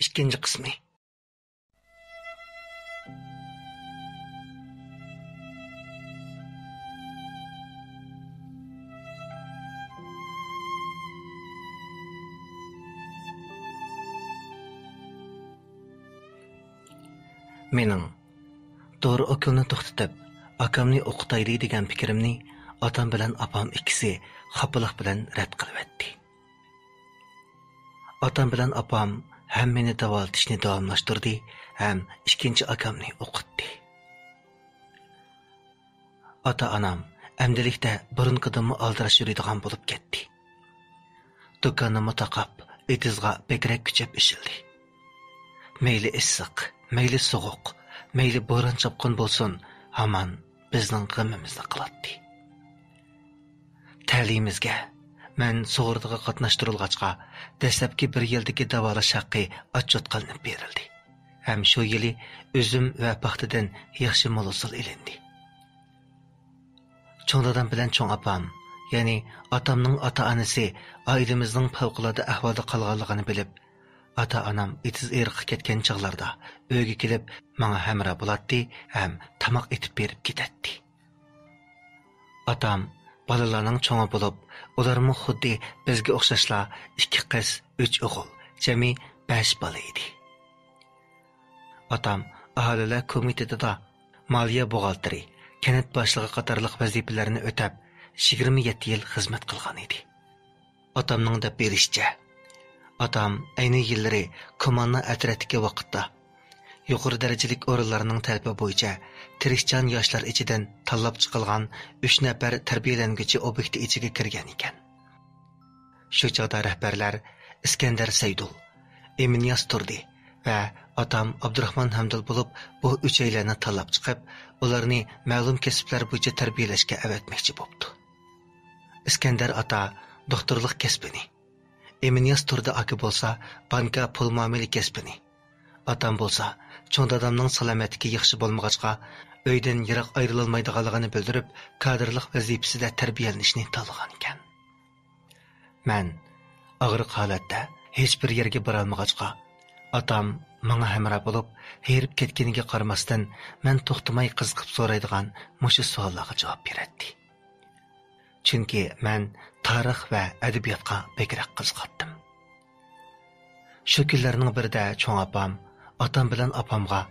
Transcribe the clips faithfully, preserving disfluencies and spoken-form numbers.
ئىككىنچى قىسمى. مېنىڭ دورا ئوكۇلنى توختىتىپ، ئاكامنى ئوقۇتايلى دېگەن پىكرىمنى ئاتام بىلەن ئاپام ئىككىسى خاپىلىق بىلەن رەت قىلىۋەتتى. ئاتام بىلەن ئاپام ھەم مېنى داۋالىتىشنى داۋاملاشتۇردى، ھەم ئىككىنچى ئاكامنى ئوقۇتتى. ئاتا-ئانام ئەمدىلىكتە بۇرۇنقىدىنمۇ ئالدىراش يۈرىدىغان بولۇپ كەتتى. دۇكاننىمۇ تاقاپ، ئېتىزغا بەكرەك كۆچۈپ ئىشلىدى. مەيلى ئىسسىق، مەيلى سوغۇق، مەيلى بوران-چاپقۇن بولسۇن، ھامان بىزنىڭ غېمىمىزنى قىلاتتى. تەلىيىمىزگە، مەن سۇغۇرتىغا قاتناشتۇرۇلغاچقا، دەسلەپكى بىر يىلدىكى داۋالاش ھەققى ئاتچوت قىلىنىپ بېرىلدى. ھەم شۇ يىلى ئۈزۈم ۋە پاختىدىن ياخشى مول ھوسۇل ئېلىندى. چوڭ دادام بىلەن چوڭ ئاپام، يەنى ئاتامنىڭ ئاتا-ئانىسى ئائىلىمىزنىڭ پەۋقۇلئاددە ئەھۋالدا قالغانلىقىنى بىلىپ، ئاتا-ئانام ئېتىز ئېرىققا كەتكەن چاغلاردا ئۆيگە كېلىپ، ماڭا ھەمراھ بولاتتى ھەم تاماق ئېتىپ بېرىپ كېتەتتى. ئاتام بالىلارنىڭ چوڭى بولۇپ، ئۇلارمۇ خۇددى بىزگە ئوخشاشلا ئىككى قىز، ئۈچ ئوغۇل، جەمئىي بەش بالا ئىدى. ئاتام ئاھالىلەر كومىتېتىدا مالىيە بوغالتىرى، كەنت باشلىقى قاتارلىق ۋەزىپىلەرنى ئۆتەپ، يىگىرمە يەتتە يىل خىزمەت قىلغان ئىدى. ئاتامنىڭ دەپ بېرىشىچە، ئاتام ئەينى يىللىرى كوماندا ئەترەتتىكى ۋاقىتتا، يۇقىرى دەرىجىلىك ئورۇنلارنىڭ تەلىپى بويىچە تىرىشچان ياشلار ئىچىدىن تاللاپ چىقىلغان ئۈچ نەپەر تەربىيەلەنگۈچى ئوبيېكتى ئىچىگە كىرگەن ئىكەن. شۇ چاغدا رەھبەرلەر ئىسكەندەر سەيدۇل، ئىمىنىياز تۇردى ۋە ئاتام ئابدۇراخمان ھەمدۇل بولۇپ، بۇ ئۈچەيلەننى تاللاپ چىقىپ، ئۇلارنى مەلۇم كەسىپلەر بويىچە تەربىيەلەشكە ئەۋەتمەكچى بوپتۇ. ئىسكەندەر ئاتا دوختۇرلۇق كەسپىنى، ئىمىنىياز تۇردى ئاكا بولسا بانكا پۇل مۇئامىلە كەسپىنى، ئاتام بولسا چوڭ دادامنىڭ سالامەتلىكى ياخشى بولمىغاچقا، ئۆيدىن يىراق ئايرىلالمايدىغانلىقىنى بىلدۈرۈپ، كادىرلىق ۋەزىپىسىدە تەربىيەلىنىشنى تاللىغانىكەن. مەن ئاغرىق ھالەتتە ھېچبىر يەرگە بارالمىغاچقا، ئاتام ماڭا ھەمراھ بولۇپ، ھېرىپ كەتكىنىگە قارىماستىن، مەن توختىماي قىزىقىپ سورايدىغان مۇشۇ سوئاللارغا جاۋاب بېرەتتى. چۈنكى مەن تارىخ ۋە ئەدەبىياتقا بەكرەك قىزىقاتتىم. شۇ كۈنلەرنىڭ بىرىدە چوڭ ئاپام ئاتام بىلەن ئاپامغا،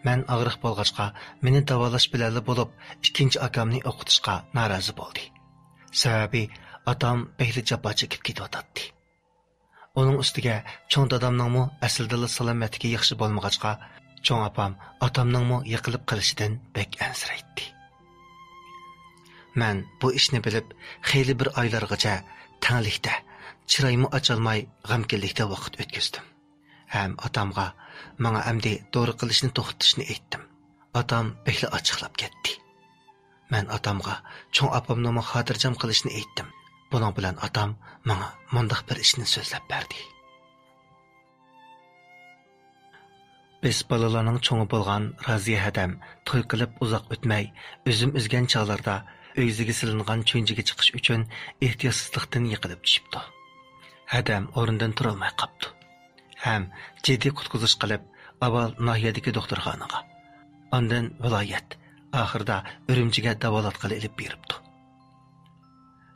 مەن ئاغرىق بولغاچقا، مېنى داۋالاش بىلەنلا بولۇپ، ئىككىنچى ئاكامنى ئوقۇتۇشقا نارازى بولدى. سەۋەبى، ئاتام بەكلا جاپا چېكىپ كېتىۋاتاتتى. ئۇنىڭ ئۈستىگە چوڭ دادامنىڭمۇ ئەسلىدىنلا سالامەتلىكى ياخشى بولمىغاچقا، چوڭ ئاپام ئاتامنىڭمۇ يىقىلىپ قېلىشىدىن بەك ئەنسىرەيتتى. مەن بۇ ئىشنى بىلىپ، خېلى بىر ئايلارغىچە تەڭلىكتە، چىرايمۇ ئاچالماي، غەمكىنلىكتە ۋاقىت ئۆتكۈزدۈم. ھەم ئاتامغا ماڭا ئەمدى دورا قىلىشنى توختىتىشنى ئېيتتىم. ئاتام بەكلا ئاچچىقلاپ كەتتى. مەن ئاتامغا چوڭ ئاپامنىمۇ خاتىرجەم قىلىشنى ئېيتتىم. بۇنىڭ بىلەن ئاتام ماڭا مۇنداق بىر ئىشنى سۆزلەپ بەردى. بىز بالىلارنىڭ چوڭى بولغان رازىيە ھەدەم توي قىلىپ ئۇزاق ئۆتمەي، ئۈزۈم ئۈزگەن چاغلاردا ئۆگزىگە سېلىنغان چۈنجىگە چىقىش ئۈچۈن ئېھتىياتسىزلىقتىن يىقىلىپ چۈشۈپتۇ. ھەدەم ئورنىدىن تۇرالماي قاپتۇ. ھەم جىددىي قۇتقۇزۇش قىلىپ، ئاۋۋال ناھىيەدىكى دوختۇرخانىغا، ئاندىن ۋىلايەت، ئاخىرىدا ئۈرۈمچىگە داۋالاتقىلى ئېلىپ بېرىپتۇ.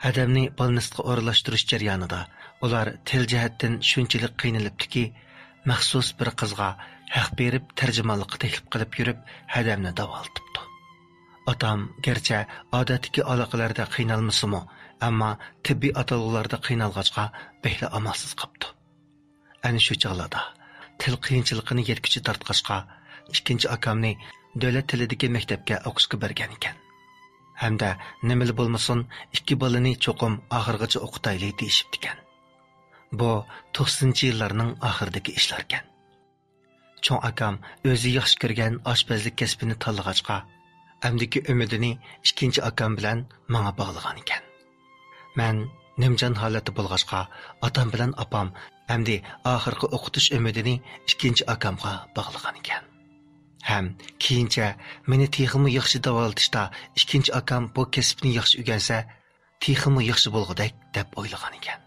ھەدەمنى بالنىستقا ئورۇنلاشتۇرۇش جەريانىدا ئۇلار تىل جەھەتتىن شۇنچىلىك قىينىلىپتۇكى، مەخسۇس بىر قىزغا ھەق بېرىپ تەرجىمانلىققا تەكلىپ قىلىپ يۈرۈپ، ھەدەمنى داۋالىتىپتۇ. ئاتام گەرچە ئادەتتىكى ئالاقىلەردە قىينالمىسىمۇ، ئەمما تېببىي ئاتالغۇلاردا قىينالغاچقا، بەكلا ئامالسىز قاپتۇ. ئەنە شۇ چاغلاردا تىل قىيىنچىلىقىنى يەتكۈچە تارتقاچقا، ئىككىنچى ئاكامنى دۆلەت تىلىدىكى مەكتەپكە ئوقۇشقا بەرگەنىكەن. ھەمدە نېمىلا بولمىسۇن، ئىككى بالىنى چوقۇم ئاخىرغىچە ئوقۇتايلى دېيىشىپتىكەن. بۇ توقسىنىنچى يىللارنىڭ ئاخىرىدىكى ئىشلاركەن. چوڭ ئاكام ئۆزى ياخشى كۆرگەن ئاشپەزلىك كەسپىنى تاللىغاچقا، ئەمدىكى ئۈمىدىنى ئىككىنچى ئاكام بىلەن ماڭا باغلىغانىكەن. مەن نىمجان ھالەتتە بولغاچقا، ئاتام بىلەن ئاپام ئەمدى ئاخىرقى ئوقۇتۇش ئۈمىدىنى ئىككىنچى ئاكامغا باغلىغانىكەن. ھەم كېيىنچە مېنى تېخىمۇ ياخشى داۋالىتىشتا ئىككىنچى ئاكام بۇ كەسىپنى ياخشى ئۆگەنسە، تېخىمۇ ياخشى بولغۇدەك دەپ ئويلىغانىكەن.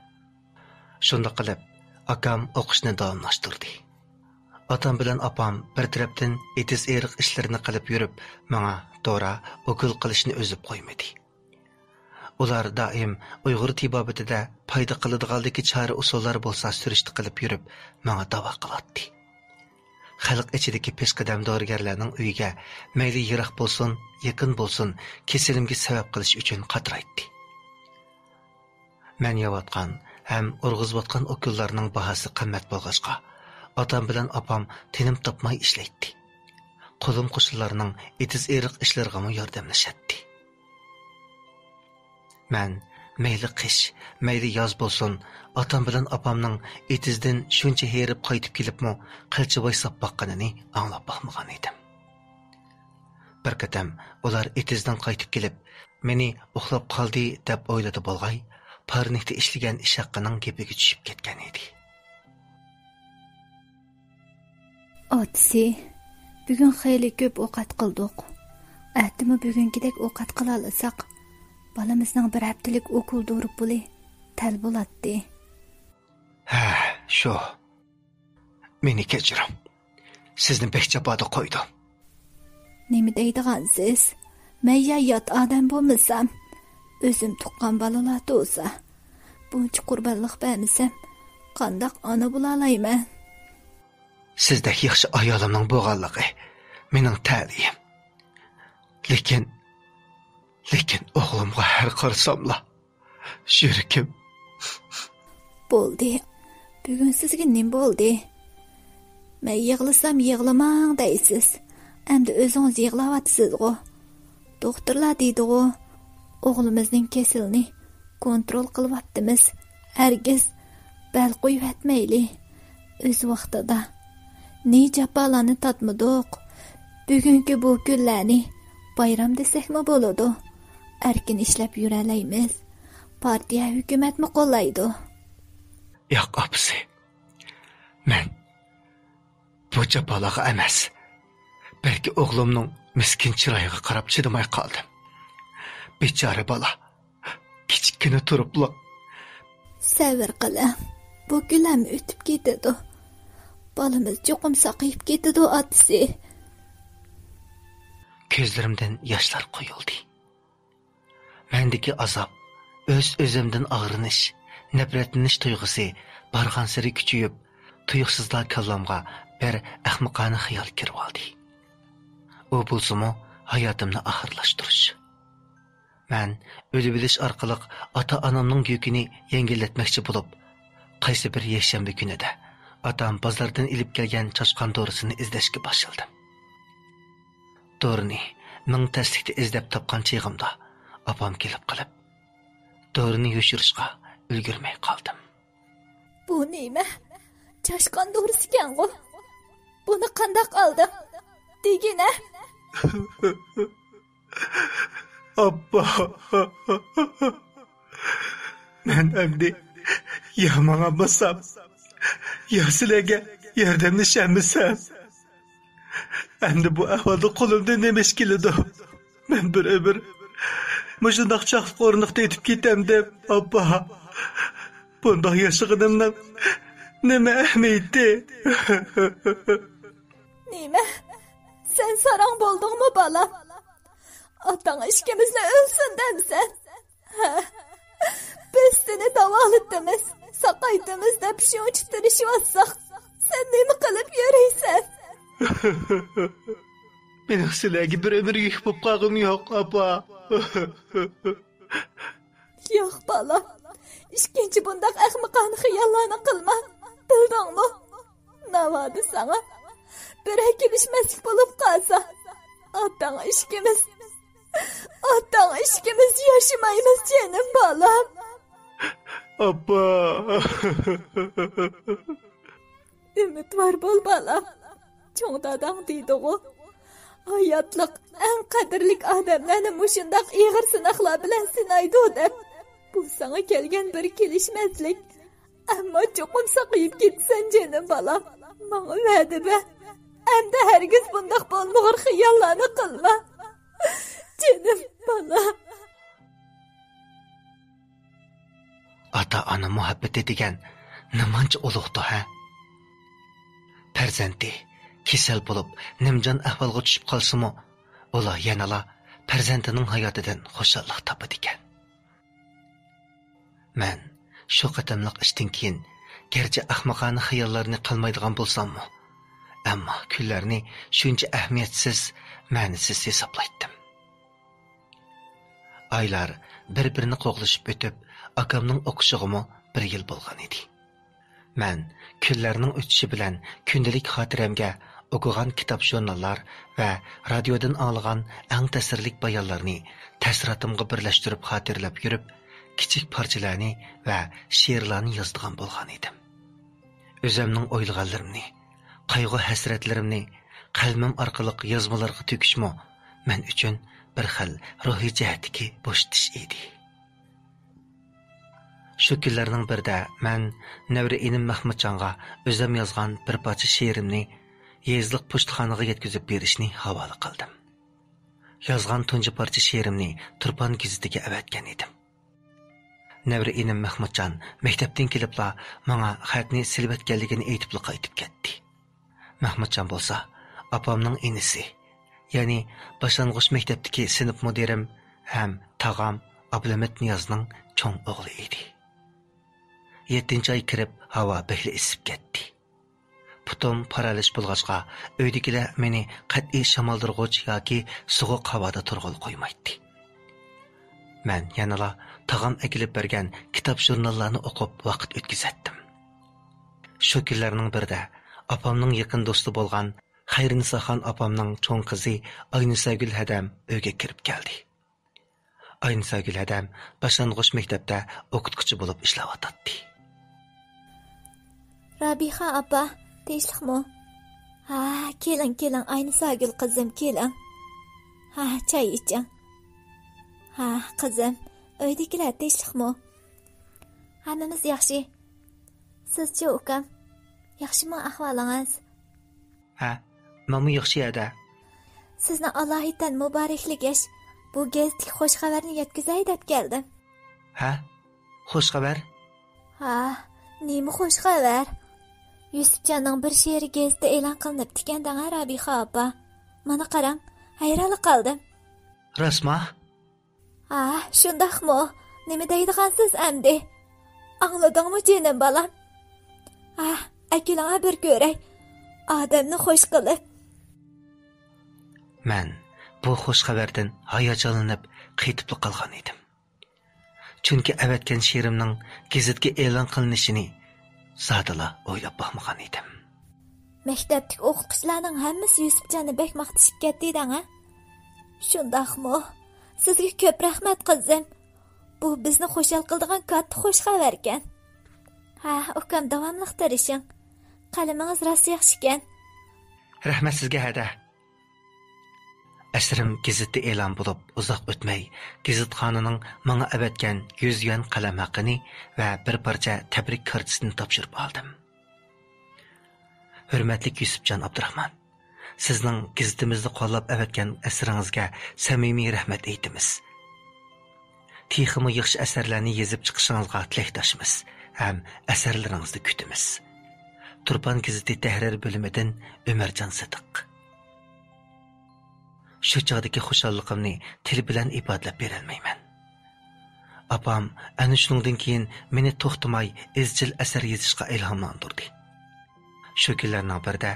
شۇنداق قىلىپ، ئاكام ئوقۇشنى داۋاملاشتۇردى. ئاتام بىلەن ئاپام بىر تەرەپتىن ئېتىز-ئېرىق ئىشلىرىنى قىلىپ يۈرۈپ، ماڭا دورا، ئوكۇل قىلىشنى ئۈزۈپ قويمىدى. ئۇلار دائىم ئۇيغۇر تېبابىتىدە پايدا قىلىدىغانلىكى چارە-ئۇسۇللار بولسا سۈرۈشتە قىلىپ يۈرۈپ، ماڭا داۋا قىلاتتى. خەلق ئىچىدىكى پېشقەدەم دورىگەرلەرنىڭ ئۆيىگە مەيلى يىراق بولسۇن، يېقىن بولسۇن، كېسىلىمگە سەۋەب قىلىش ئۈچۈن قاترايتتى. مەن يەۋاتقان ھەم ئۇرغۇزۇۋاتقان ئوكۇللارنىڭ باھاسى قىممەت بولغاچقا، ئاتام بىلەن ئاپام تىنىم تاپماي ئىشلەيتتى. قولۇم-قوشنىلارنىڭ ئېتىز-ئېرىق ئىشلىرىغىمۇ ياردەملىشەتتى. مەن مەيلى قىش، مەيلى ياز بولسۇن، ئاتام بىلەن ئاپامنىڭ ئېتىزدىن شۇنچە ھېرىپ قايتىپ كېلىپمۇ قىلچە ۋايساپ باققىنىنى ئاڭلاپ باقمىغان ئىدىم. بىر قېتىم ئۇلار ئېتىزدىن قايتىپ كېلىپ، مېنى ئۇخلاپ قالدى دەپ ئويلىدى بولغاي، پارنىكتا ئىشلىگەن ئىش ھەققىنىڭ گېپىگە چۈشۈپ كەتكەن ئىدى. ئاتىسى، بۈگۈن خېلى كۆپ ئوقەت قىلدۇق. ئەتىمۇ بۈگۈنكىدەك ئوقەت قىلالىساق، بالىمىزنىڭ بىر ھەپتىلىك ئوكۇل دورا پۇلى تەل بولاتتى. ھە، شۇ. مېنى كەچۈرۈڭ. سىزنى بەك جاپادا قويدۇم. نېمە دەيدىغانسىز؟ مەن يا يات ئادەم بولمىسام، ئۆزۈم تۇغقان بالىلار تۇغسا، بۇنچە قۇربانلىق بەرمىسەم، قانداق ئانا بولالايمەن؟ سىزدەك ياخشى ئايالىمنىڭ بولغانلىقى مېنىڭ تەلىيىم. لېكىن، لېكىن ئوغلۇمغا ھەر قارىساملا، يۈرىكىم. بولدى. بۈگۈن سىزگە نېمە بولدى؟ مەن يىغلىسام يىغلىماڭ دەيسىز. ئەمدى ئۆزىڭىز يىغلاۋاتىسىزغۇ؟ دوختۇرلار دېدىغۇ، ئوغلىمىزنىڭ كېسىلىنى كونترول قىلىۋاتىمىز. ھەرگىز بەل قويۇۋەتمەيلى. ئۆز ۋاقتىدا. نى جاپالارنى تارتمىدۇق. بۈگۈنكى بۇ كۈنلەرنى بايرام دېسەكمۇ بولىدۇ. ئەركىن ئىشلەپ يۈرەلەيمىز. پارتىيە، ھۆكۈمەتمۇ قوللايدۇ. ياق، ئاپىسى. مەن بۇ جاپالارغا ئەمەس، بەلكى ئوغلۇمنىڭ مىسكىن چىرايىغا قاراپ چىدىماي قالدىم. بىچارە بالا، كىچىككىنە تۇرۇپلا. سەۋر قىلىڭ، بۇ كۈنلەرمۇ ئۆتۈپ كېتىدۇ. بالىمىز چوقۇم ساقىيىپ كېتىدۇ، ئاتىسى. كۆزلىرىمدىن ياشلار قۇيۇلدى. مەندىكى ئازاب، ئۆز-ئۆزۈمدىن ئاغرىنىش، نەپرەتلىنىش تۇيغۇسى بارغانسېرى كۈچىيىپ، تۇيۇقسىزلا كاللامغا بىر ئەخمىقانە خىيال كىرىۋالدى. ئۇ بولسىمۇ ھاياتىمنى ئاخىرلاشتۇرۇش. مەن ئۆلۈۋېلىش ئارقىلىق ئاتا-ئانامنىڭ يۈكىنى يەڭگىللەتمەكچى بولۇپ، قايسى بىر يەكشەنبە كۈنىدە ئاتام بازاردىن ئېلىپ كەلگەن چاشقان دورىسىنى ئىزدەشكە باشلىدىم. دورىنى مىڭ تەسلىكتە ئىزدەپ تاپقان چېغىمدا ئاپام كېلىپ قېلىپ، دورىنى يوشۇرۇشقا ئۈلگۈرمەي قالدىم. بۇ نېمە؟ چاشقان دورىسىكەنغۇ؟ بۇنى قانداق ئالدىڭ؟ دېگىنە. ئاپا، مەن ئەمدى يا ماڭالمىسام، يا سىلەرگە ياردەملىشەلمىسەم، ئەمدى بۇ ئەھۋالدا قولۇمدىن نېمە ئىش كېلىدۇ؟ مەن بىر ئۆمۈر مۇشۇنداق چاقلىق ئورنىقتا يېتىپ كېتەمدىم، ئاپا. بۇنداق ياشىغىنىمنىڭ نېمە ئەھمىيىتى؟ نېمە؟ سەن ساراڭ بولدۇڭمۇ، بالام؟ ئاتاڭ ئىككىمىزنى ئۆلسۇن دەمسەن؟ ھە؟ بىز سېنى داۋالىتىمىز، ساقايتىمىز دەپ شۇنچە تىرىشىۋاتساق، سەن نېمە قىلىپ يۈرۈيسەن؟ مېنىڭ سىلەرگە بىر ئۆمۈر يۈك بولۇپ قالغۇم يوق، ئاپا. ياق، بالام. ئىككىنچى بۇنداق ئەخمىقانە خىياللارنى قىلما. بىلدىڭمۇ؟ ناۋادا ساڭا بىرەر كېلىشمەسلىك بولۇپ قالسا، ئاتاڭ ئىككىمىز، ئاتاڭ ئىككىمىز ياشىمايمىز، جېنىم بالام. ئاپا. ئۈمىدۋار بول، بالام. چوڭ داداڭ دېدىغۇ، ھاياتلىق ئەڭ قەدىرلىك ئادەملەرنى مۇشۇنداق ئېغىر سىناقلار بىلەن سىنايدۇ دەپ. بۇ ساڭا كەلگەن بىر كېلىشمەسلىك. ئەمما چوقۇم ساقىيىپ كېتىسەن، جېنىم بالام. ماڭا ۋەدە بەر. ئەمدى ھەرگىز بۇنداق بولمىغۇر خىياللارنى قىلما. جېنىم بالام. ئاتا-ئانا مۇھەببىتى دېگەن نېمانچە ئۇلۇغدۇ، ھە؟ پەرزەنتى كېسەل بولۇپ، نىمجان ئەھۋالغا چۈشۈپ قالسىمۇ، ئۇلار يەنىلا پەرزەنتىنىڭ ھاياتىدىن خۇشاللىق تاپىدىكەن. مەن شۇ قېتىملىق ئىشتىن كېيىن، گەرچە ئەخمىقانە خىياللارنى قىلمايدىغان بولساممۇ، ئەمما كۈنلەرنى شۇنچە ئەھمىيەتسىز، مەنىسىز ھېسابلايتتىم. ئايلار بىر-بىرىنى قوغلىشىپ ئۆتۈپ، ئاكامنىڭ ئوقۇشىغىمۇ بىر يىل بولغان ئىدى. مەن كۈنلەرنىڭ ئۆتۈشى بىلەن كۈندىلىك خاتىرەمگە ئوقۇغان كىتاب-ژۇرناللار ۋە رادىيودىن ئاڭلىغان ئەڭ تەسىرلىك بايانلارنى تەسىراتىمغا بىرلەشتۈرۈپ خاتىرىلەپ يۈرۈپ، كىچىك پارچىلارنى ۋە شېئىرلارنى يازىدىغان بولغان ئىدىم. ئۆزۈمنىڭ ئويلىغانلىرىمنى، قايغۇ-ھەسرەتلىرىمنى قەلىمىم ئارقىلىق يازمىلارغا تۆكۈشمۇ مەن ئۈچۈن بىر خىل روھىي جەھەتتىكى بوشىتىش ئىدى. شۇ كۈنلەرنىڭ بىرىدە مەن نەۋرە ئىنىم مەخمۇتجانغا ئۆزۈم يازغان بىر پارچە شېئىرىمنى يېزىلىق پوچتىخانىغا يەتكۈزۈپ بېرىشنى ھاۋالە قىلدىم. يازغان تۇنجى پارچە شېئىرىمنى تۇرپان گېزىتىگە ئەۋەتكەن ئىدىم. نەۋرە ئىنىم مەخمۇتجان مەكتەپتىن كېلىپلا ماڭا خەتنى سېلىۋەتكەنلىكىنى ئېيتىپلا قايتىپ كەتتى. مەخمۇتجان بولسا ئاپامنىڭ ئىنىسى، يەنى باشلانغۇچ مەكتەپتىكى سىنىپ مۇدىرىم ھەم تاغام ئابلىمىت نىيازنىڭ چوڭ ئوغلى ئىدى. يەتتىنچى ئاي كىرىپ، ھاۋا بەكلا ئىسسىپ كەتتى. پۇتۇم پارالىچ بولغاچقا، ئۆيدىكىلەر مېنى قەتئىي شامالدۇرغۇچ ياكى سوغۇق ھاۋادا تۇرغىلى قويمايتتى. مەن يەنىلا تاغام ئەكېلىپ بەرگەن كىتاب-ژۇرناللارنى ئوقۇپ ۋاقىت ئۆتكۈزەتتىم. شۇ كۈنلەرنىڭ بىرىدە ئاپامنىڭ يېقىن دوستى بولغان خەيرىنىساخان ئاپامنىڭ چوڭ قىزى ئاينىساگۈل ھەدەم ئۆيگە كىرىپ كەلدى. ئاينىساگۈل ھەدەم باشلانغۇچ مەكتەپتە ئوقۇتقۇچى بولۇپ ئىشلەۋاتاتتى. رابىخا ئاپا، تىنچلىقمۇ؟ ھا، كېلىڭ، كېلىڭ، ئاينىساگۈل قىزىم، كېلىڭ. ھا، چاي ئىچىڭ. ھا، قىزىم، ئۆيدىكىلەر تىنچلىقمۇ؟ ھەممىمىز ياخشى. سىزچۇ، ئۇكام؟ ياخشىمۇ ئەھۋالىڭىز؟ ھە، مەنمۇ ياخشى ھەدە. سىزنى ئالاھىدەن مۇبارەكلىگەچ، بۇ گېزىتتىكى خۇش خەۋەرنى يەتكۈزەي دەپ كەلدىم. ھە؟ خۇش خەۋەر؟ ھا، نېمە خۇش خەۋەر؟ يۈسۈپجاننىڭ بىر شېئىرى گېزىتتە ئېلان قىلىنىپتىكەن دەڭە، رابىخا ئاپا. مانا قاراڭ، ھەيرانلا قالدىم. راستما؟ ھا، شۇنداقمۇ؟ نېمە دەيدىغانسىز ئەمدى؟ ئاڭلىدىڭمۇ جېنىم بالام؟ ھا، ئەكېلىڭە بىر كۆرەي. ئادەمنى خۇش قىلىپ. مەن بۇ خۇش خەۋەردىن ھاياجانلىنىپ قېتىپلا قالغان ئىدىم. چۈنكى ئەۋەتكەن شېئىرىمنىڭ گېزىتكە ئېلان قىلىنىشىنى زادىلا ئويلاپ باقمىغان ئىدىم. مەكتەپتىكى ئوقۇتقۇچىلارنىڭ ھەممىسى يۈسۈپجاننى بەك ماختىشىپ كەتتى دەڭە. شۇنداقمۇ؟ سىزگە كۆپ رەھمەت، قىزىم. بۇ بىزنى خۇشال قىلىدىغان كاتتا خۇش خەۋەركەن. ھە، ئۇكام، داۋاملىق تىرىشىڭ. قەلىمىڭىز راست ياخشىكەن. رەھمەت سىزگە، ھەدە. ئەسىرىم گېزىتتە ئېلان بولۇپ ئۇزاق ئۆتمەي، گېزىتخانىنىڭ ماڭا ئەۋەتكەن يۈز يۈەن قەلەم ھەققىنى ۋە بىر پارچە تەبرىك كارتىسىنى تاپشۇرۇپ ئالدىم. ھۆرمەتلىك يۈسۈپجان ئابدۇراخمان، سىزنىڭ گېزىتىمىزنى قوللاپ ئەۋەتكەن ئەسىرىڭىزگە سەمىمىي رەھمەت ئېيتىمىز. تېخىمۇ ياخشى ئەسەرلەرنى يېزىپ چىقىشىڭىزغا تىلەكداشمىز ھەم ئەسەرلىرىڭىزنى كۈتىمىز. تۇرپان گېزىتى تەھرىر بۆلۈمىدىن ئۆمەرجان سىدىق. شۇ چاغدىكى خۇشاللىقىمنى تىل بىلەن ئىپادىلەپ بېرەلمەيمەن. ئاپام ئەنە شۇنىڭدىن كېيىن مېنى توختىماي ئىزچىل ئەسەر يېزىشقا ئىلھاملاندۇردى. شۇ كۈنلەرنىڭ بىرىدە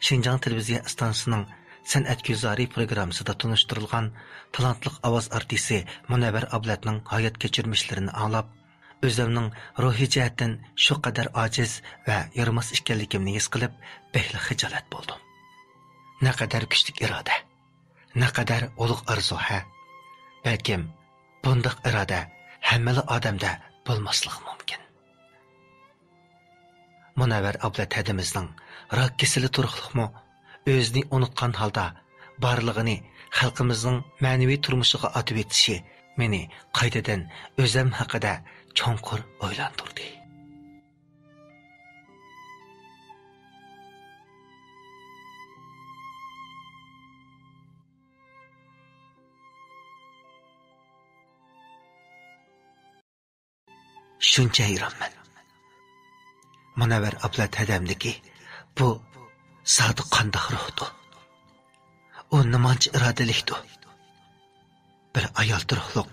شىنجاڭ تېلېۋىزىيە ئىستانسىسىنىڭ سەنئەت گۈلزارى پروگراممىسىدا تونۇشتۇرۇلغان تالانتلىق ئاۋاز ئارتىسى مۇنەۋۋەر ئابلەتنىڭ ھايات كەچۈرمىشلىرىنى ئاڭلاپ، ئۆزۈمنىڭ روھىي جەھەتتىن شۇ قەدەر ئاجىز ۋە يارىماس ئىكەنلىكىمنى ھېس قىلىپ، بەكلا خىجالەت بولدۇم. نەقەدەر كۈچلۈك ئىرادە، نەقەدەر ئۇلۇغ ئارزۇ، ھە؟ بەلكىم بۇنداق ئىرادە ھەممىلا ئادەمدە بولماسلىقى مۇمكىن. مۇنەۋۋەر ئابلەت ھەدىمىزنىڭ راك كېسىلى تۇرۇقلۇقمۇ ئۆزىنى ئۇنتقان ھالدا بارلىقىنى خەلقىمىزنىڭ مەنىۋى تۇرمۇشىغا ئاتىۋېتىشى مېنى قايتىدىن ئۆزۈم ھەققىدە چوڭقۇر ئويلاندۇردى. شۇنچە ھەيرانمەن. مۇنەۋۋەر ئابلەت ھەدەمدىكى بۇ زادى قانداق روھتۇ؟ ئۇ نېمانچە ئىرادىلىكتۇ؟ بىر ئايال تۇرۇقلۇق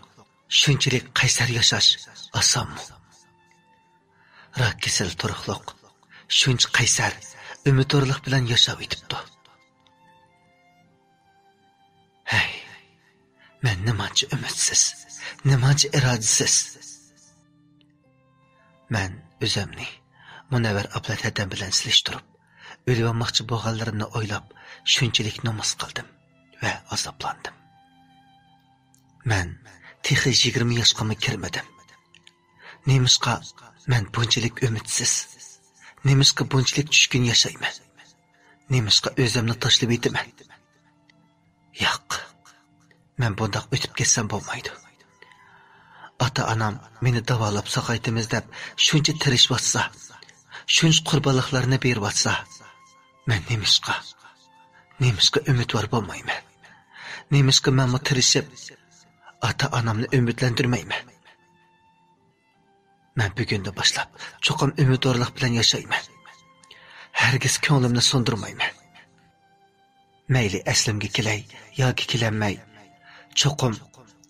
شۇنچىلىك قەيسەر ياشاش ئاسانمۇ؟ راك كېسىلى تۇرۇقلۇق شۇنچە قەيسەر، ئۈمىدۋارلىق بىلەن ياشاۋېتىپتۇ. ھەي، مەن نېمانچە ئۈمىدسىز، نېمانچە ئىرادىسىز! مەن ئۆزۈمنى مۇنەۋۋەر ئابلەت ھەدەم بىلەن سېلىشتۇرۇپ، ئۆلۈۋالماقچى بولغانلىرىمنى ئويلاپ، شۇنچىلىك نومۇس قىلدىم ۋە ئازابلاندىم. مەن تېخى يىگىرمە ياشقىمۇ كىرمىدىم. نېمىشقا مەن بۇنچىلىك ئۈمىدسىز؟ نېمىشقا بۇنچىلىك چۈشكۈن ياشايمەن؟ نېمىشقا ئۆزۈمنى تاشلىۋېتىمەن؟ ياق، مەن بۇنداق ئۆتۈپ كەتسەم بولمايدۇ. ئاتا-ئانام مېنى داۋالاپ ساقايتىمىز دەپ شۇنچە تىرىشىۋاتسا، شۇنچە قۇربانلىقلارنى بېرىۋاتسا، مەن نېمىشقا، نېمىشقا ئۈمىدۋار بولمايمەن؟ نېمىشقا مەنمۇ تىرىشىپ، ئاتا-ئانامنى ئۈمىدلەندۈرمەيمەن؟ مەن بۈگۈندىن باشلاپ چوقۇم ئۈمىدۋارلىق بىلەن ياشايمەن. ھەرگىز كۆڭلۈمنى سۇندۇرمايمەن. مەيلى ئەسلىمگە كېلەي ياكى كېلەلمەي، چوقۇم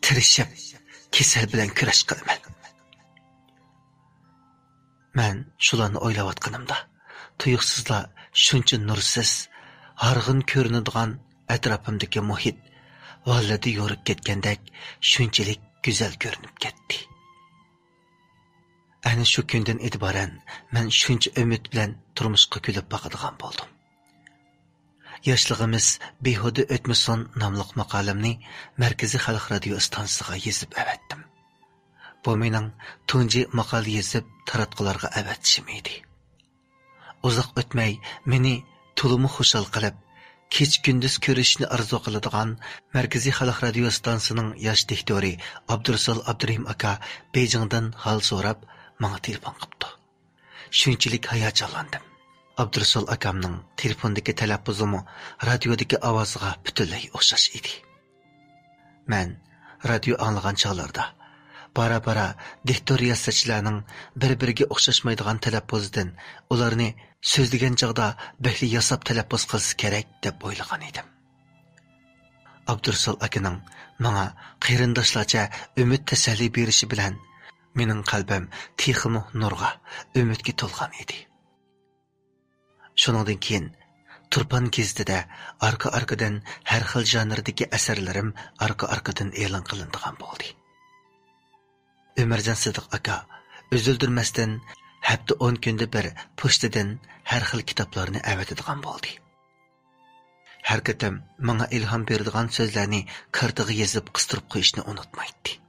تىرىشىپ، كېسەل بىلەن كۈرەش قىلىمەن. مەن شۇلارنى ئويلاۋاتقىنىمدا، تۇيۇقسىزلا شۇنچە نۇرسىز، ھارغىن كۆرۈنىدىغان ئەتراپىمدىكى مۇھىت ۋاللىدە يورۇپ كەتكەندەك شۇنچىلىك گۈزەل كۆرۈنۈپ كەتتى. ئەنە شۇ كۈندىن ئېتىبارەن مەن شۇنچە ئۈمىد بىلەن تۇرمۇشقا كۈلۈپ باقىدىغان بولدۇم. ياشلىقىمىز بىھۇدە ئۆتمىسۇن ناملىق ماقالەمنى مەركىزىي خەلق رادىيو ئىستانسىسىغا يېزىپ ئەۋەتتىم. بۇ مېنىڭ تۇنجى ماقالە يېزىپ تاراتقۇلارغا ئەۋەتىشىم ئىدى. ئۇزاق ئۆتمەي مېنى تولىمۇ خۇشال قىلىپ، كېچە-كۈندۈز كۆرۈشۈشنى ئارزۇ قىلىدىغان مەركىزىي خەلق رادىيو ئىستانسىسىنىڭ ياش دىكتورى ئابدۇرۇسۇل ئابدۇرېھىم ئاكا بېيجىڭدىن ھال سوراپ، ماڭا تېلېفون قىپتۇ. شۇنچىلىك ھاياجانلاندىم. ئابدۇرۇسۇل ئاكامنىڭ تېلېفوندىكى تەلەپپۇزىمۇ رادىيودىكى ئاۋازىغا پۈتۈنلەي ئوخشاش ئىدى. مەن رادىيو ئاڭلىغان چاغلاردا، بارا-بارا دىكتور رىياسەتچىلەرنىڭ بىر-بىرىگە ئوخشاشمايدىغان تەلەپپۇزىدىن ئۇلارنى سۆزلىگەن چاغدا بەكلا ياساپ تەلەپپۇز قىلسا كېرەك، دەپ ئويلىغان ئىدىم. ئابدۇرۇسۇل ئاكىنىڭ ماڭا قېرىنداشلارچە ئۈمىد تەسەللى بېرىشى بىلەن مېنىڭ قەلبىم تېخىمۇ نۇرغا، ئۈمىدكە تولغان ئىدى. شۇنىڭدىن كېيىن تۇرپان گېزىتىدە ئارقا-ئارقىدىن ھەر خىل ژانىردىكى ئەسەرلىرىم ئارقا-ئارقىدىن ئېلان قىلىنىدىغان بولدى. ئۆمەرجان سىدىق ئاكا ئۈزۈلدۈرمەستىن ھەپتە ئون كۈندە بىر پوچتىدىن ھەر خىل كىتابلارنى ئەۋەتىدىغان بولدى. ھەر قېتىم ماڭا ئىلھام بېرىدىغان سۆزلەرنى كارتىغا يېزىپ قىستۇرۇپ قويۇشنى ئۇنتۇمايتتى.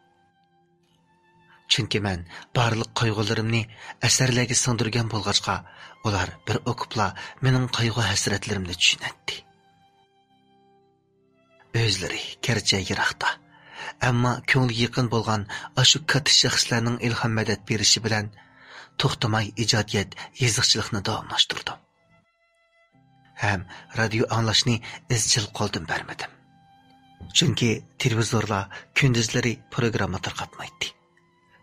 چۈنكى مەن بارلىق قايغۇلىرىمنى ئەسەرلەرگە سىڭدۈرگەن بولغاچقا، ئۇلار بىر ئوقۇپلا مېنىڭ قايغۇ-ھەسرەتلىرىمنى چۈشىنەتتى. ئۆزلىرى گەرچە يىراقتا، ئەمما كۆڭلى يېقىن بولغان ئاشۇ كاتتا شەخسلەرنىڭ ئىلھام-مەدەت بېرىشى بىلەن توختىماي ئىجادىيەت، يېزىقچىلىقنى داۋاملاشتۇردۇم. ھەم رادىيو ئاڭلاشنى ئىزچىل قولدىن بەرمىدىم. چۈنكى تېلېۋىزورلار كۈندۈزلىرى پروگرامما تارقاتمايتتى.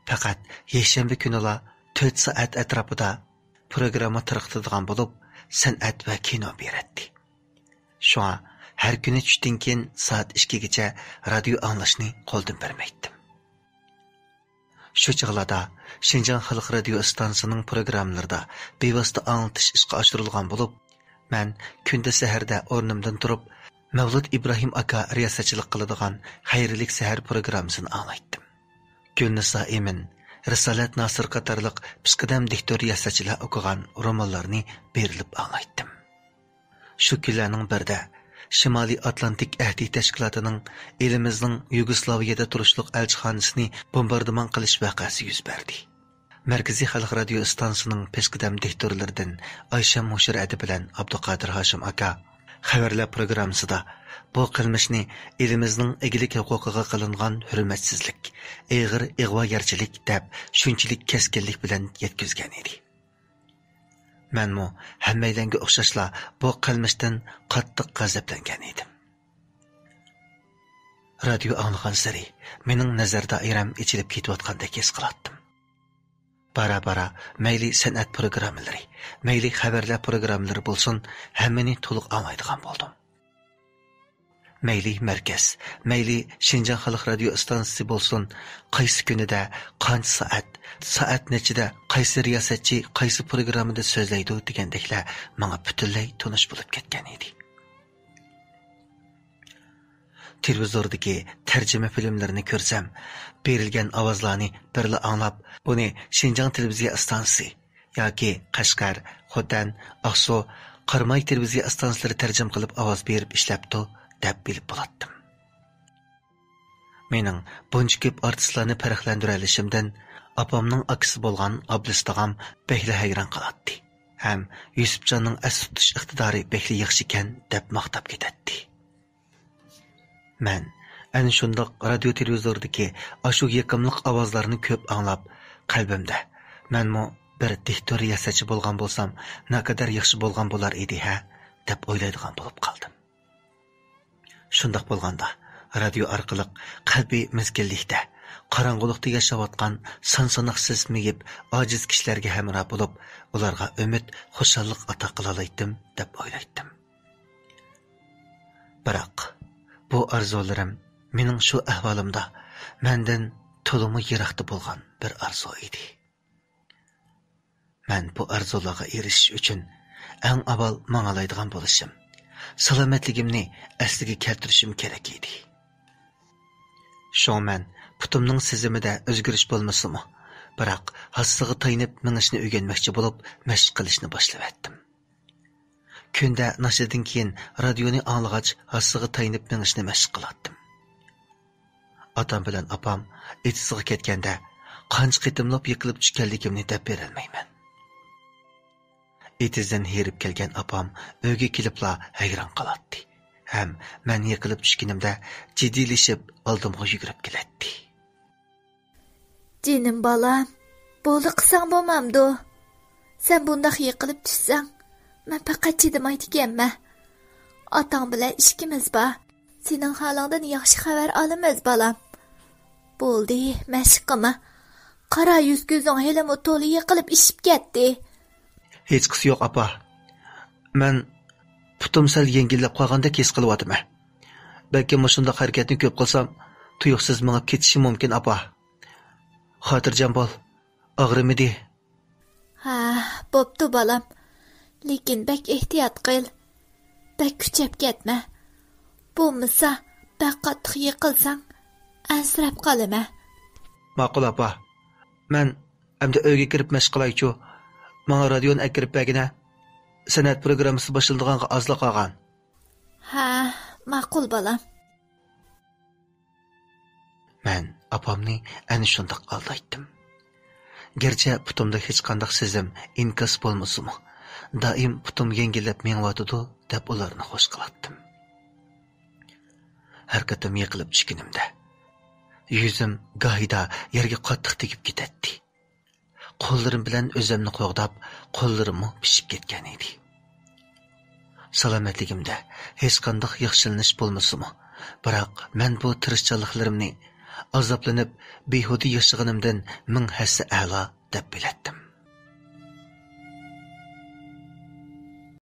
پەقەت يەكشەنبە كۈنىلا تۆت سائەت ئەتراپىدا پروگرامما تارقىتىدىغان بولۇپ، سەنئەت ۋە كىنو بېرەتتى. شۇڭا ھەر كۈنى چۈشتىن كېيىن سائەت ئىككىگىچە رادىيو ئاڭلاشنى قولدىن بەرمەيتتىم. شۇ چاغلاردا شىنجاڭ خەلق رادىيو ئىستانسىسىنىڭ پروگراممىلىرىدا بىۋاسىتە ئاڭلىتىش ئىشقا ئاشۇرۇلغان بولۇپ، مەن كۈندە سەھەردە ئورنۇمدىن تۇرۇپ، مەۋلۇت ئىبراھىم ئاكا رىياسەتچىلىك قىلىدىغان خەيرلىك سەھەر پروگراممىسىنى ئاڭلايتتىم. گۈلنىسا ئىمىن، رىسالەت ناسىر قاتارلىق پېشقەدەم دىكتور رىياسەتچىلەر ئوقۇغان رومانلارنى بېرىلىپ ئاڭلايتتىم. شۇ كۈنلەرنىڭ بىرىدە شىمالىي ئاتلانتىك ئەھدى تەشكىلاتىنىڭ ئېلىمىزنىڭ يۇگوسلاۋىيەدە تۇرۇشلۇق ئەلچىخانىسىنى بومباردىمان قىلىش ۋەقەسى يۈز بەردى. مەركىزىي خەلق رادىيو ئىستانسىسىنىڭ پېشقەدەم دىكتورلىرىدىن ئايشەم ھوشۇر ئەدە بىلەن ئابدۇقادىر ھاشىم ئاكا خەۋەرلەر پروگراممىسىدا بۇ قىلمىشنى ئېلىمىزنىڭ ئىگىلىك ھوقۇقىغا قىلىنغان ھۆرمەتسىزلىك، ئېغىر ئىغۋاگەرچىلىك دەپ شۇنچىلىك كەسكىنلىك بىلەن يەتكۈزگەن ئىدى. مەنمۇ ھەممەيلەنگە ئوخشاشلا بۇ قىلمىشتىن قاتتىق غەزەپلەنگەن ئىدىم. رادىيو ئاڭلىغانسېرى مېنىڭ نەزەر دائىرەم ئېچىلىپ كېتىۋاتقاندەك ھېس قىلاتتىم. بارا-بارا مەيلى سەنئەت پروگراممىلىرى، مەيلى خەۋەرلەر پروگراممىلىرى بولسۇن، ھەممىنى تولۇق ئاڭلايدىغان بولدۇم. مەيلى مەركەز، مەيلى شىنجاڭ خەلق رادىيو ئىستانسىسى بولسۇن، قايسى كۈنىدە، قانچە سائەت، سائەت نەچچىدە، قايسى رىياسەتچى، قايسى پروگراممىدا سۆزلەيدۇ دېگەندەكلەر ماڭا پۈتۈنلەي تونۇش بولۇپ كەتكەن ئىدى. تېلېۋىزوردىكى تەرجىمە فىلىملىرىنى كۆرسەم، بېرىلگەن ئاۋازلارنى بىرلا ئاڭلاپ، بۇنى شىنجاڭ تېلېۋىزىيە ئىستانسىسى ياكى قەشقەر، خوتەن، ئاقسۇ، قاراماي تېلېۋىزىيە ئىستانسىلىرى تەرجىمە قىلىپ ئاۋاز بېرىپ ئىشلەپتۇ، دەپ بىلىپ بولاتتىم. مېنىڭ بۇنچە كۆپ ئارتىسلارنى پەرقلەندۈرەلىشىمدىن ئاپامنىڭ ئاكىسى بولغان ئابلىس تاغام بەكلا ھەيران قالاتتى ھەم يۈسۈپجاننىڭ ئەستە تۇتۇش ئىقتىدارى بەكلا ياخشىكەن، دەپ ماختاپ كېتەتتى. مەن ئەنە شۇنداق رادىيو تېلېۋىزوردىكى ئاشۇ يېقىملىق ئاۋازلارنى كۆپ ئاڭلاپ، قەلبىمدە، مەنمۇ بىر دىكتور رىياسەتچى بولغان بولسام، ناقەدەر ياخشى بولغان بولار ئىدى ھە، دەپ ئويلايدىغان بولۇپ قالدىم. شۇنداق بولغاندا، رادىيو ئارقىلىق قەلبىي مىسكىنلىكتە، قاراڭغۇلۇقتا ياشاۋاتقان سان-ساناقسىز مېيىپ، ئاجىز كىشىلەرگە ھەمراھ بولۇپ، ئۇلارغا ئۈمىد، خۇشاللىق ئاتا قىلالايتتىم، دەپ ئويلايتتىم. بىراق، بۇ ئارزۇلىرىم مېنىڭ شۇ ئەھۋالىمدا مەندىن تولىمۇ يىراقتا بولغان بىر ئارزۇ ئىدى. مەن بۇ ئارزۇلارغا ئېرىشىش ئۈچۈن ئەڭ ئاۋۋال ماڭالايدىغان بولۇشۇم، سالامەتلىكىمنى ئەسلىگە كەلتۈرۈشۈم كېرەك ئىدى. شۇڭا مەن پۇتۇمنىڭ سېزىمىدە ئۆزگىرىش بولمىسىمۇ، بىراق ھاسىسىغا تايىنىپ مېڭىشنى ئۆگەنمەكچى بولۇپ، مەشىق قىلىشنى باشلىۋەتتىم. كۈندە ناشتىدىن كېيىن رادىيونى ئاڭلىغاچ، ھاسىسىغا تايىنىپ مېڭىشنى مەشىق قىلاتتىم. ئاتام بىلەن ئاپام ئېتىزغا كەتكەندە، قانچە قېتىملاپ يىقىلىپ چۈشكەنلىكىمنى دەپ بېرەلمەيمەن. ئېتىزدىن ھېرىپ كەلگەن ئاپام ئۆيگە كېلىپلا ھەيران قالاتتى ھەم مەن يىقىلىپ چۈشكىنىمدە جىددىيلىشىپ ئالدىمغا يۈگۈرۈپ كېلەتتى. جېنىم بالام، بولدى قىلساڭ بولمامدۇ؟ سەن بۇنداق يىقىلىپ چۈشسەڭ، مەن پەقەت چىدىمايدىكەنمەن. ئاتاڭ بىلەن ئىككىمىز بار. سېنىڭ ھالىڭدىن ياخشى خەۋەر ئالىمىز، بالام. بولدى، مەشىق قىلما. قارا، يۈز-كۆزۈڭ ھېلىمۇ تولا يىقىلىپ ئىششىپ كەتتى. ھېچقىسى يوق، ئاپا. مەن پۇتۇم سەل يەڭگىللەپ قالغاندەك ھېس قىلىۋاتىمەن. بەلكىم مۇشۇنداق ھەرىكەتنى كۆپ قىلسام، تۇيۇقسىز مېڭىپ كېتىشىم مۇمكىن، ئاپا. خاتىرجەم بول، ئاغرىمىدى. ھە، بوپتۇ، بالام. لېكىن بەك ئېھتىيات قىل. بەك كۈچەپ كەتمە. بولمىسا، بەك قاتتىق يىقىلساڭ، ئەنسىرەپ قالىمەن. ماقۇل، ئاپا. مەن ئەمدى ئۆيگە كىرىپ مەشىق قىلايچۇ. ماڭا رادىيونى ئەكىرىپ بەرگىنە. سەنئەت پروگراممىسى باشلىنىدىغانغا ئازلا قالغان. ھە، ماقۇل، بالام. مەن ئاپامنى ئەنە شۇنداق ئالدايتتىم. گەرچە پۇتۇمدا ھېچقانداق سېزىم، ئىنكاس بولمىسىمۇ، دائىم پۇتۇم يەڭگىللەپ مېڭىۋاتىدۇ، دەپ ئۇلارنى خوش قىلاتتىم. ھەر قېتىم يىقىلىپ چۈشكىنىمدە، يۈزۈم گاھىدا يەرگە قاتتىق تېگىپ كېتەتتى. قوللىرىم بىلەن ئۆزۈمنى قوغداپ، قوللىرىممۇ پىشىپ كەتكەن ئىدى. سالامەتلىكىمدە ھېچقانداق ياخشىلىنىش بولمىسىمۇ، بىراق مەن بۇ تىرىشچانلىقلىرىمنى ئازابلىنىپ، بىھۇدە ياشىغىنىمدىن مىڭ ھەسسە ئەلا دەپ بىلەتتىم.